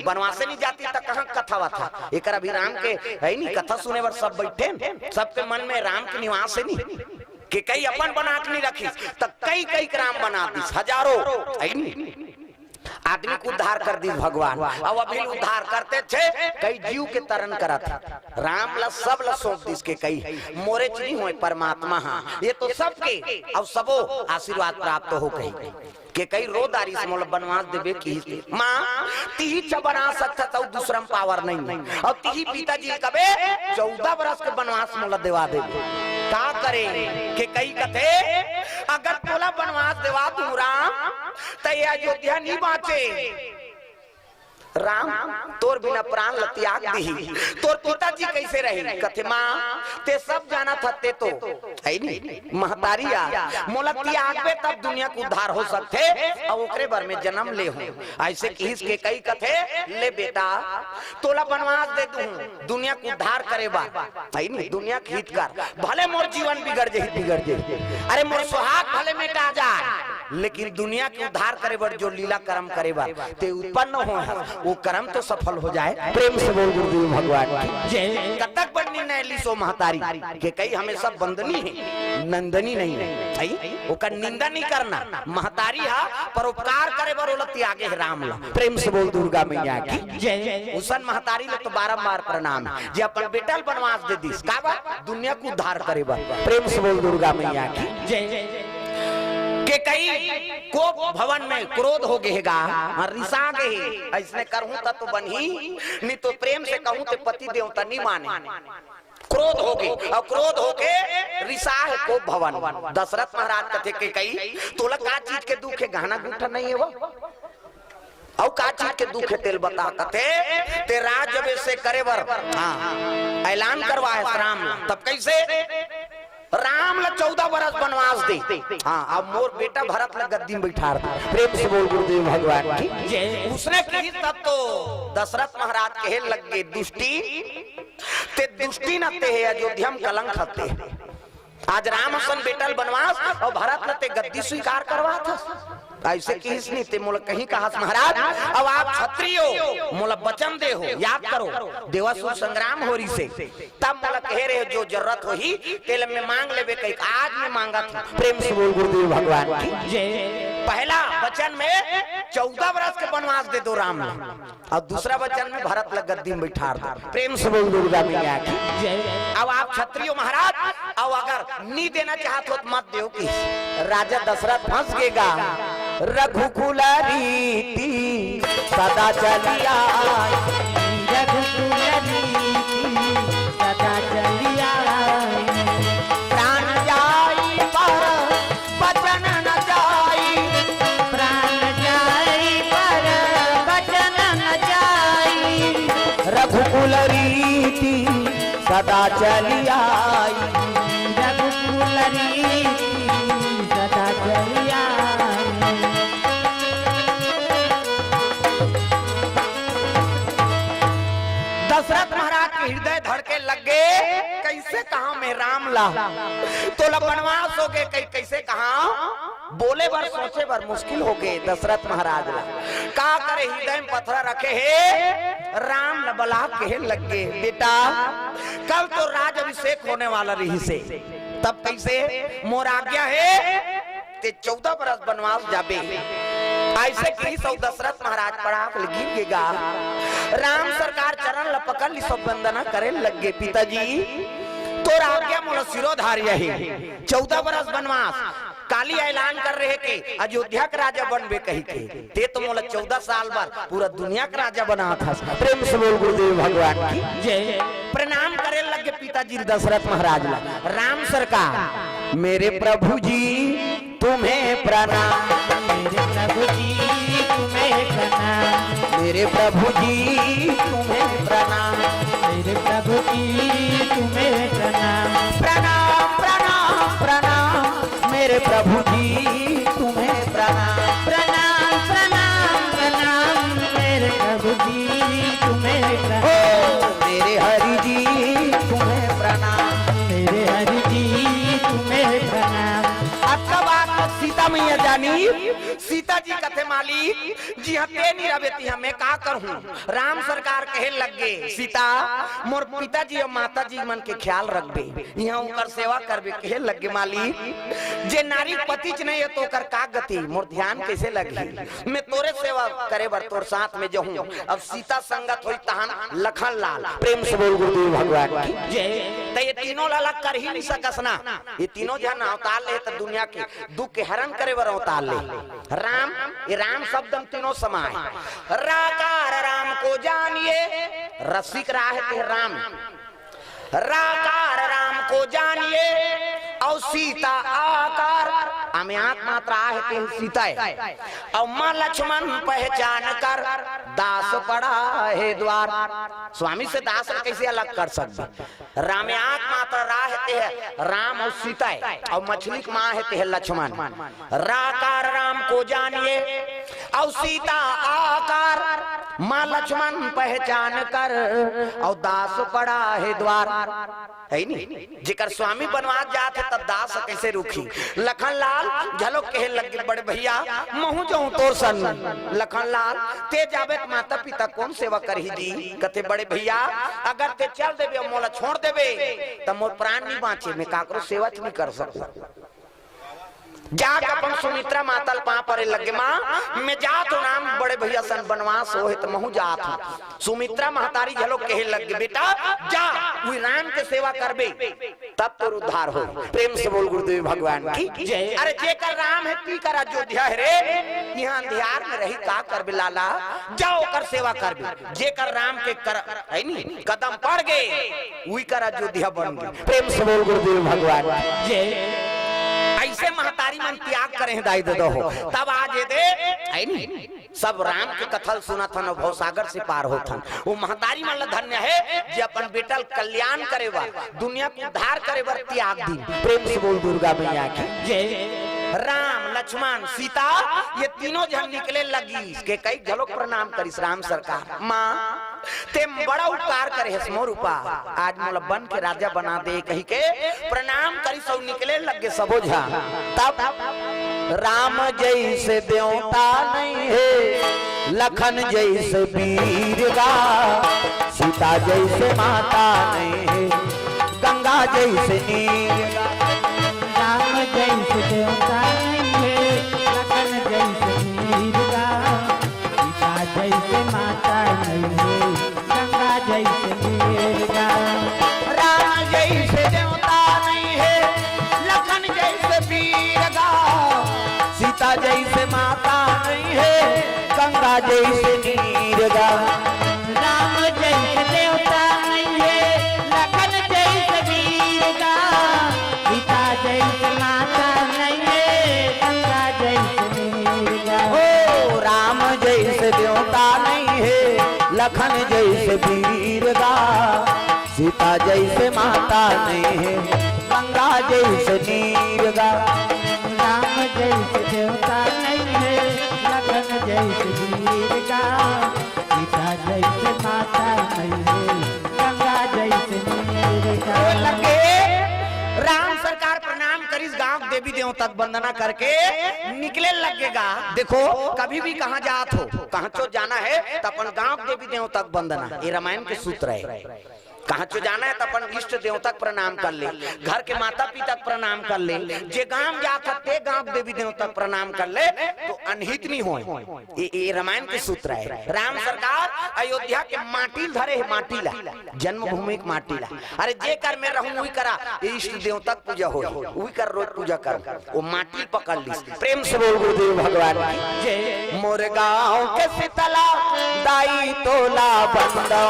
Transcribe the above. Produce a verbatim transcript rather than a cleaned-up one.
बनवासे नहीं जाती त कहाँ कथा वथा? एकर अभी राम के है नहीं, कथा सुने बर सब बैठे न, सबके मन में राम के निवास है नहीं। केकई अपन बना के नहीं रखिस, त कई कई के राम बना दिस, हजारों, है नहीं? आदमी के उद्धार कर दिस भगवान। अब अभी उद्धार करते थे, कई जीव के तरन करत हे। राम ला सब ला सौंप दिस केकई, मोरे च नहीं होय, परमात्मा हा, ये तो सबके, अब सबो आशीर्वाद प्राप्त हो कही। केकई रो डारिस, मोला बनवास देबे किहिस ते। माँ, तिही च बना सकत हस, अउ दूसरा म पावर नहीं है। अउ तिही पिताजी कबे चौदह बरस के बनवास मोला देवा देबे। का करे? केकई कथे, अगर तोला बनवास देवा दूँ राम, त ये अयोध्या नहीं बाँचे। राम तोर बिना प्राण ल त्याग दिही, तोर पिताजी कैसे रही? कथे, माँ, ते सब जानत हस, ते तो है नी महतारी आ, मोला त्यागबे तब दुनिया के उद्धार हो सकथे, अउ ओकरे बर में जन्म ले हूँ। ऐसे किहिस केकई कथे, ले बेटा, तोला बनवास दे दूँ दुनिया के उद्धार करे बर, है नी, दुनिया के हित कर, भले मोर जीवन बिगड़ जाही, बिगड़ जाही, अरे मोर सुहाग भले मिटा जाए, लेकिन दुनिया के उद्धार करे बर जो लीला कर्म करे बर ते उत्पन्न होय हस, वो कर्म तो सफल हो जाए। प्रेम से बोल गुरुदेव भगवान की जय। कतक बड़ निर्णय लिस ओ महतारी, केकई हमेशा बंदनी हे, नंदनी नहीं हे, है? ओकर निंदा नहीं करना। महतारी हा परोपकार करे बर ओला त्यागे हे राम ला। प्रेम से बोल दुर्गा मैया की जय। उसन महतारी ला तो बारंबार प्रणाम हे, जे अपन बेटा ल बनवास दे दिस। काबर? दुनिया के उद्धार करे बर। प्रेम से बोल दुर्गा मैया की जय। केकई कोप भवन में क्रोध हो गे हे गा, हाँ, रिसा गे हे। अइसने करहूँ त तो बनही, नहीं तो प्रेम से कहूँ ते पति देवता नहीं माने। क्रोध हो गे, अउ क्रोध होके रिसा हे कोप भवन। दशरथ महाराज कथे केकई, तोला का चीज के दुख हे? गहना गुट्ठा नहीं हे वो? अउ का चीज के दुख हे तेल बता? कथे, ते राज अभिषेक करे बर, हाँ, ऐलान करवाए हस राम ला। तब कैसे? राम ला चौदह बरस बनवास दे। हाँ, अब मोर बेटा भरत ला गद्दी में बैठार दे। प्रेम से बोल गुरुदेव भगवान की जय। उसने कही तब तो दशरथ महाराज कहे लग गे, दुष्टी, ते दुष्टी न ते हे, अयोध्या में कलंक हते। आज राम असन बेटा ल बनवास अउ भरत ल ते गद्दी स्वीकार करवात हस। अइसे किहिस नहीं ते मोला कहीं कहस महाराज, अब आप क्षत्रिय हो, मोला वचन दे हो, याद करो, देवासुर संग्राम हो रिसे, तब मोला कहे रहे जो जरूरत होही तेला मैं मांग लेबे कही, आज मैं मांगत हूँ। प्रेम से बोल गुरुदेव भगवान की जय। पहला वचन में चौदह बरस के बनवास दे दो राम ल। अउ दूसरा वचन में भरत ल गद्दी में बैठार दो। प्रेम से बोल दुर्गा मैया की जय। अब आप क्षत्रिय महाराज, अउ अगर नी देना चाहत हो त मत देव कि राजा दशरथ फंस गे गा। रघुकुल रीति सदा चली आई। रघुकुल रीति सदा चली आई। प्राण जाई पर वचन न जाई। प्राण जाई पर वचन न जाई। रघुकुल रीति सदा चली आई। रघुकुल रीति सदा चली आई। दशरथ महाराज के हृदय धड़के लग गे, कैसे कहा मैं राम ला, तोला बनवास हो गे, कै-, कैसे कहा? बोले बर, सोचे बर मुश्किल हो गे दशरथ महाराज ला। का करे, हृदय में पथरा रखे हे, राम ल बला कहे लग गे, बेटा, कल तो राज अभिषेक होने वाला रहिसे, तब कैसे? मोर आज्ञा हे, ते चौदह बरस बनवास जाबे। अइसे किहिस अउ दशरथ महाराज पड़ाक ले गिर गे गा। राम सरकार चरण ल पकड़ लिस अउ वंदना करे लग गे, पिताजी, तोर आज्ञा मोला शिरोधार्य हे। चौदह बरस बनवास, काली ऐलान कर रहे कि अयोध्या के राजा बनबे कही के, ते तो मोला चौदह साल बर पूरा दुनिया के राजा बनात हस। प्रेम से बोल गुरुदेव भगवान की जय। प्रणाम करे लग गे पिताजी दशरथ महाराज ला। राम सरकार, मेरे प्रभु जी तुम्हें प्रणाम। मेरे प्रभु जी तुम्हें प्रणाम। मेरे प्रभु जी तुम्हें प्रणाम। मेरे प्रभु जी तुम्हें प्रणाम। प्रणाम, प्रणाम, प्रणाम। मेरे प्रभु जी तुम्हें प्रणाम। प्रणाम, प्रणाम, प्रणाम। मेरे प्रभु जी तुम्हें प्रणाम। ओ मेरे हरि जी तुम्हें प्रणाम। मेरे हरि जी तुम्हें प्रणाम। अब तब आप सीता मैया जानी, सीता जी कथे, मालिक, जिहां ते नइ रबे तिहां मैं का करहूं? राम सरकार कहे लग गे, सीता, मोर पिताजी अउ माताजी मन के ख्याल रखबे, इहां ओकर सेवा करबे। कहे लग गे, मालिक, जे नारी पतिच नइ हे त ओकर का गति? मोर ध्यान कइसे लगही? मैं तोरे सेवा करे बर तोर साथ में जाहूं। अब सीता संगत होई तहन लखन लाल। प्रेम से बोल गुरुदेव भगवान की जय। त ये तीनों ला अलग कर ही नइ सकस ना। ये तीनों झन अवतार ले त दुनिया के दुख के हरण करे बर अवतार ले। राम, ये राम शब्द म तीनों समाय। राकार राम को जानिए, रसिक रा हे ते राम। राकार राम को जानिए, अउ सीता आकार, अम्यात मात्रा हे ते सीता हे। अउ माँ लक्ष्मण पहचान कर, दास पड़ा हे द्वार। स्वामी से दास ल कइसे अलग कर सकबे? राम्यात मात्रा रा हे ते ह राम अउ सीता हे, अउ मछली के माँ हे ते ह लक्ष्मण। राकार राम को जानिए, अउ सीता आकार, माँ लक्ष्मण पहचान कर, अउ दास पड़ा हे द्वार। हे नी? जेकर स्वामी बनवास जात हे, त दास कइसे रुकही? लखन लाल घलो कहे लग गे, बड़े भइया, महूं जाहूं तोर संग। लखन लाल, ते जाबे त माता पिता कोन सेवा करही जी? कथे, बड़े भइया, अगर ते चल देबे अउ मोला छोड़ देबे, त मोर प्राण नइ बांचे, मैं काकरो सेवा च नइ कर सकूं। जाके अपन सुमित्रा माता ल पांव परे लग गे, माँ, मैं जात हूं, राम बड़े भइया संग बनवास होहे त महूं जात हूं। सुमित्रा महतारी घलो कहे लग गे, बेटा, जा, उही राम के सेवा करबे, तब तोर उद्धार होही। प्रेम से बोल गुरुदेव भगवान की जय। अरे, जेकर राम हे, तेकर अयोध्या हे रे। इहां अंधियार में रहि का करबे लाला, जा ओकर सेवा करबे। जेकर राम के कर, हे नी, कदम पड़ गे, उही कर अयोध्या बन गे। प्रेम से बोल गुरुदेव भगवान की जय। अइसे महतारी मन त्याग करे हे दाई ददा हो, तब आज ये दे, हे नी, सब राम के कथा ल सुनत हन अउ भवसागर से पार होत हन। वो महतारी मन ल धन्य हे, जे अपन बेटा ल कल्याण करे बर, दुनिया के उद्धार करे बर त्याग दीन। प्रेम से बोल दुर्गा मैया की जय। राम, लक्ष्मण, सीता, ये तीनों झन निकले लगिस। कैकई घलो प्रणाम करिस, राम सरकार, माँ, तें बड़ा उपकार करे हस मोर ऊपर, आज मोला बन के राजा बना दे, कहिके प्रणाम करिस अउ निकले लग गे सबो झन। तब राम जइसे देवता नइ हे, लखन जइसे वीर गा, सीता जइसे माता नइ हे, गंगा जइसे नीर गा। राम जइसे देवता नइ हे, लखन जइसे वीर गा, सीता जइसे माता नइ हे, गंगा जइसे वीर गा। राम जइसे देवता नइ हे, लखन जइसे वीर गा, सीता जइसे माता नइ हे, गंगा जइसे नीर गा। राम जइसे देवता नइ हे, लखन जइसे वीर गा, सीता जइसे माता नइ हे, गंगा जइसे नीर गा। हो, राम जइसे देवता नइ हे, लखन जइसे वीर गा, सीता जइसे माता नइ हे, गंगा जइसे नीर गा। राम जइसे देवता नइ हे, लखन जइसे वीर गा, सीता जइसे माता नइ हे, गंगा जइसे नीर गा। ओ लगे, राम सरकार प्रणाम करिस, गांव के देवी देवता के वंदना करके निकले लग गे गा। देखो, कभी भी कहां जात हो, कहां चो जाना हे, त अपन गांव के देवी देवता के वंदना, ये रामायण के सूत्र हे। कहां चो जाना हे, त अपन इष्ट देवता के प्रणाम कर ले, घर के माता पिता के प्रणाम कर ले, जे गांव जात हे, ते गांव के देवी देवता के प्रणाम कर ले, त अनहित नइ होय। ये, ये रामायण के सूत्र हे। राम सरकार अयोध्या के माटी ल धरे हे, माटी ला, जन्मभूमि के माटी ला। अरे, जेकर में रहूं, उही करा इष्ट देवता के पूजा होय, उही कर रोज पूजा कर। वो माटी ल पकड़ लिस। प्रेम से बोल गुरुदेव भगवान की जय। मोर गांव के शीतला दाई तोला बंदो,